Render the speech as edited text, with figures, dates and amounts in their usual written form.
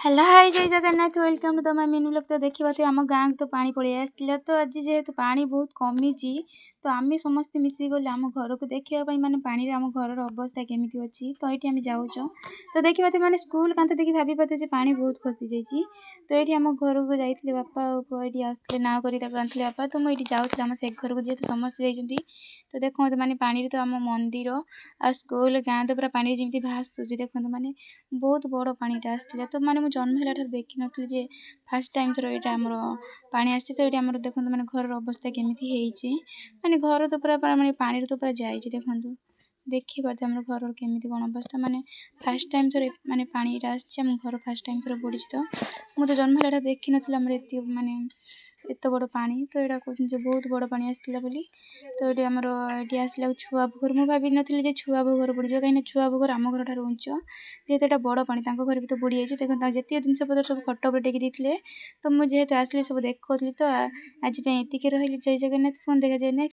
Hello, hi, ଜୟ Jagannath. Welcome to my mini vlog. ତ ଦେଖିପାରୁଥିବେ, ଆମ ଗାଁକୁ ତ ପାଣି ପଳେଇ ଆସିଥିଲା। ତ ଆଜି ଯେହେତୁ ପାଣି ବହୁତ କମିଛି, ତ ଆମେ ସମସ୍ତେ ମିଶିକି ଗଲୁ ଆମ ଘରକୁ ଦେଖିବା ପାଇଁ, ମାନେ ପାଣିରେ ଆମ ଘରର ଅବସ୍ଥା କେମିତି ଅଛି। ତ ଏଇଠି ଆମେ ଯାଉଛୁ। ତ ଦେଖିପାରୁଥିବେ, ମାନେ ସ୍କୁଲ କାନ୍ଥ ଦେଖି ଭାବିପାରୁଥିବେ ଯେ ପାଣି ବହୁତ ଖସି ଯାଇଛି। ତ ଏଇଠି ଆମ ଘରକୁ ଯାଇଥିଲେ ବାପା ଆଉ ପୁଅ। ଏଇଠି ଆସୁଥିଲେ, ନାଉ କରି ତାକୁ ଆଣିଥିଲେ ବାପା। ତ ମୁଁ ଏଇଠି ଯାଉଥିଲି ଆମ ସେ ଘରକୁ, ଯେହେତୁ ସମସ୍ତେ ଯାଇଛନ୍ତି। ତ ଦେଖନ୍ତୁ, ମାନେ ପାଣିରେ ତ ଆମ ମନ୍ଦିର ଆଉ ସ୍କୁଲ, ଗାଁ ତ ପୁରା ପାଣିରେ ଯେମିତି ଭାସୁଛି। ଦେଖନ୍ତୁ, ମାନେ ବହୁତ ବଡ଼ ପାଣିଟା ଆସିଥିଲା। ତ ମାନେ ମୁଁ ଜନ୍ମ ହେଲା ଠାରୁ ଦେଖିନଥିଲି ଯେ ଫାର୍ଷ୍ଟ ଟାଇମ୍ ଥର ଏଇଟା ଆମର ପାଣି ଆସିଛି। ତ ଏଇଠି ଆମର ଦେଖନ୍ତୁ, ମାନେ ଘରର ଅବସ୍ଥା କେମିତି ହେଇଛି। ମାନେ ଘର ତ ପୁରା ମାନେ ପାଣିରେ ତ ପୁରା ଯାଇଛି। ଦେଖନ୍ତୁ, ଦେଖିପାରୁଥିବେ ଆମର ଘରର କେମିତି କ'ଣ ଅବସ୍ଥା। ମାନେ ଫାର୍ଷ୍ଟ ଟାଇମ୍ ଥରେ ମାନେ ପାଣିଟା ଆସିଛି, ଆମ ଘର ଫାର୍ଷ୍ଟ ଟାଇମ୍ ଥରେ ବୁଡ଼ିଛି। ତ ମୁଁ ତ ଜନ୍ମ ହେଲା ଦେଖିନଥିଲି ଆମର ଏତିକି ମାନେ ଏତେ ବଡ଼ ପାଣି। ତ ଏଇଟା କହୁଛନ୍ତି ଯେ ବହୁତ ବଡ଼ ପାଣି ଆସିଥିଲା ବୋଲି। ତ ଏଇଠି ଆମର ଏଠି ଆସିଲା ଛୁଆ ଘର। ମୁଁ ଭାବିନଥିଲି ଯେ ଛୁଆ ଘର ବୁଡ଼ିଯିବ, କାହିଁକିନା ଛୁଆ ଘର ଆମ ଘର ଠାରୁ ଉଞ୍ଚ। ଯେହେତୁ ଏଇଟା ବଡ଼ ପାଣି, ତାଙ୍କ ଘରେ ବି ତ ବୁଡ଼ି ଯାଇଛି। ଦେଖନ୍ତୁ, ତାଙ୍କ ଯେତିକି ଜିନିଷପତ୍ର ସବୁ ଖଟ ଉପରେ ଟେକି ଦେଇଥିଲେ। ତ ମୁଁ ଯେହେତୁ ଆସିଲି, ସବୁ ଦେଖାଉଥିଲି। ତ ଆଜି ପାଇଁ ଏତିକି ରହିଲି। ଜୟ ଜଗନ୍ନାଥ। ଫୋନ୍ ଦେଖାଯାଏ ନେକ୍ସଟ।